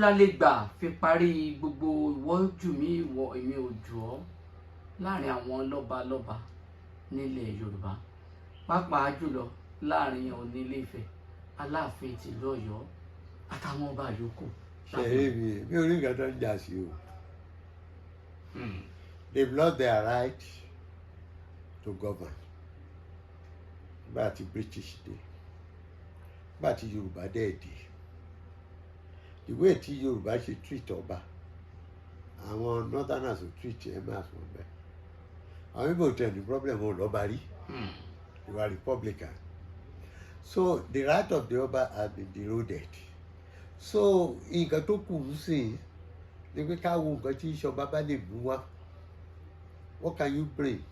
La lè gbà fi parí gbogbo ìwọ jù mí, ìwọ èmi ò jù ọ́ láàrin àwọn lọ́balọ́ba nílẹ̀ Yorùbá, pàápàá jùlọ láàrin Ọọ̀ni Ilé-Ifẹ̀, Aláàfin tìlú Ọ̀yọ́ àtàwọn ọba yòókù? Ṣe eré mi, mi ò rí nǹkan tó ń jà sí o. They've lost their right to govern. Nígbà tí British dé, nígbà tí Yorùbá dẹ̀ dé, the way tí Yorùbá ṣe treat ọba, àwọn northerners ò treat emirs wọn bẹ́ẹ̀. Àwọn Igbo tẹ̀ ní problem, wọn ò lọ́ba rí. They were republican, so the right of the ọba has been eroded. So nǹkan tó kù ń sìn ni pé ká wo nǹkan tí ìṣọba bá lè mú wá. What can you bring?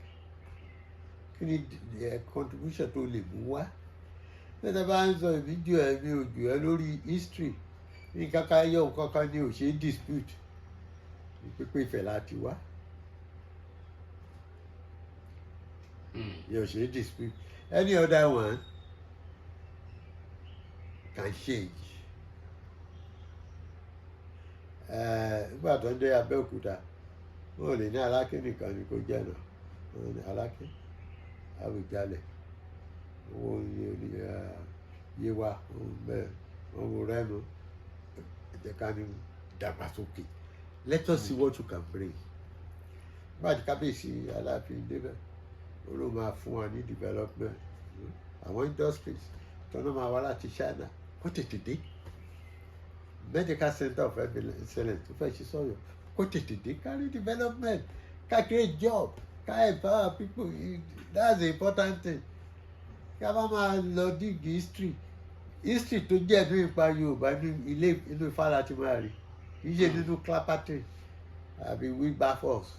Kí ni contribution tó lè mú wá? Nígbà bá ń sọ èmi jù ẹ, mi ò jù ẹ lórí history, nǹkan ká yọ, nǹkan kan ni ò ṣe é dispute, pípé Ifẹ̀ láti wá. Yóò ṣe é dispute. Any other one can change. Nígbà tó ń dé Abẹ́òkúta, wọn ò lè ní Aláké nìkan ni kò jẹ́ náà. Wọn ní Aláké, Àwùjalẹ̀, owó Yewa bẹ́ẹ̀, wọn wo Rẹ́mọ. Ẹ jẹ́ ká ní ìdàgbàsókè. Let us see what you can bring. Nígbà tí kábíyèsí Aláàfin débẹ̀, ó ló máa fún wa ní development, àwọn industries tọ́nà máa wá láti China kó tètè dé, medical center of excellence tó fẹ́ ṣe sọ́yọ́ kó tètè dé, carry development, ká create job, ká empower people. That's the important thing. Ká bá máa lọ dig history, history tó jẹ́ ní ipa Yorùbá ní ilé inú Ifá la ti máa rí, kì í ṣe nínú Clapperton àbí Wilberforce.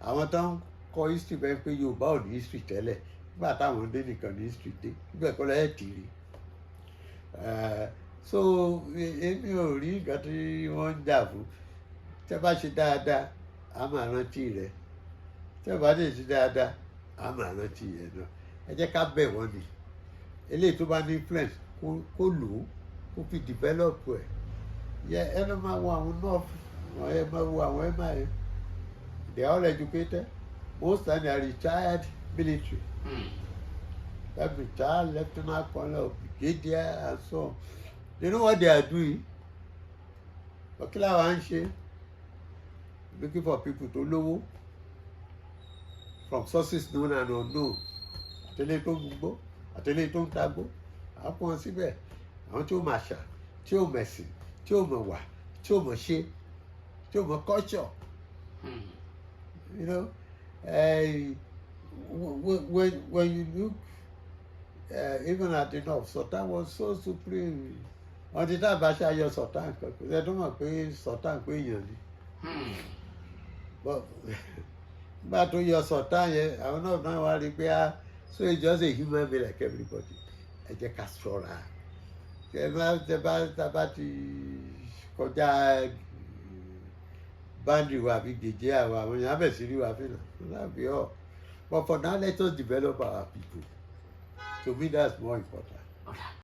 Àwọn tó ń kọ history bẹ́ẹ̀ pé Yorùbá ò ní history tẹ́lẹ̀, nígbà táwọn dé nìkan ní history dé, nígbà kọ́ lẹ́yìn tì rí. So èmi ò rí nǹkan tí wọ́n ń jà fún. Tẹ́ bá ṣe dáadáa, a máa rántí rẹ̀. Tẹ́ bá lè ṣe dáadáa, a máa rántí rẹ̀ náà. Ẹ jẹ́ ká bẹ̀ wọ́n ni. Eléyìí tó bá ní influence, kó lò ó, kó fi develop ẹ̀. Yẹ ẹ lọ máa wo àwọn north, ẹ máa wo àwọn ẹ máa yẹ, they are all educated. Most time they are retired military, like retired lieutenant colonel, brigadier and so on. They know what they are doing. But kí làwọn ń ṣe? Looking for people tó lówó from sources known and unknown, àtẹlẹ tó ń gbó, àtẹlẹ tó ń tagbó, àwọn kó wọn síbẹ̀, àwọn tí ó máa ṣà, tí ó mẹ̀sìn, tí ó mọ̀ wà, tí ó mọ̀ ṣe, tí ó mọ̀ culture. When you look even at the north, Sultan was so supreme until tá a bá ṣe ayọ Sultan kan, kò sẹ́ni tó mọ̀ pé Sultan pé èèyàn ni. But nígbà tó yọ Sultan yẹn, àwọn náà náà wá rí i pé, ah, so it's just a human being like everybody. Ẹ jẹ́ ká ṣọ́ra. Tẹ bá tẹ bá tá bá ti kọjá boundary wa àbí gèjé àwọn èèyàn á bẹ̀ sí rí wa fínà. That be all. But for now, let us develop our people. To me, that's more important. Ọ̀dà.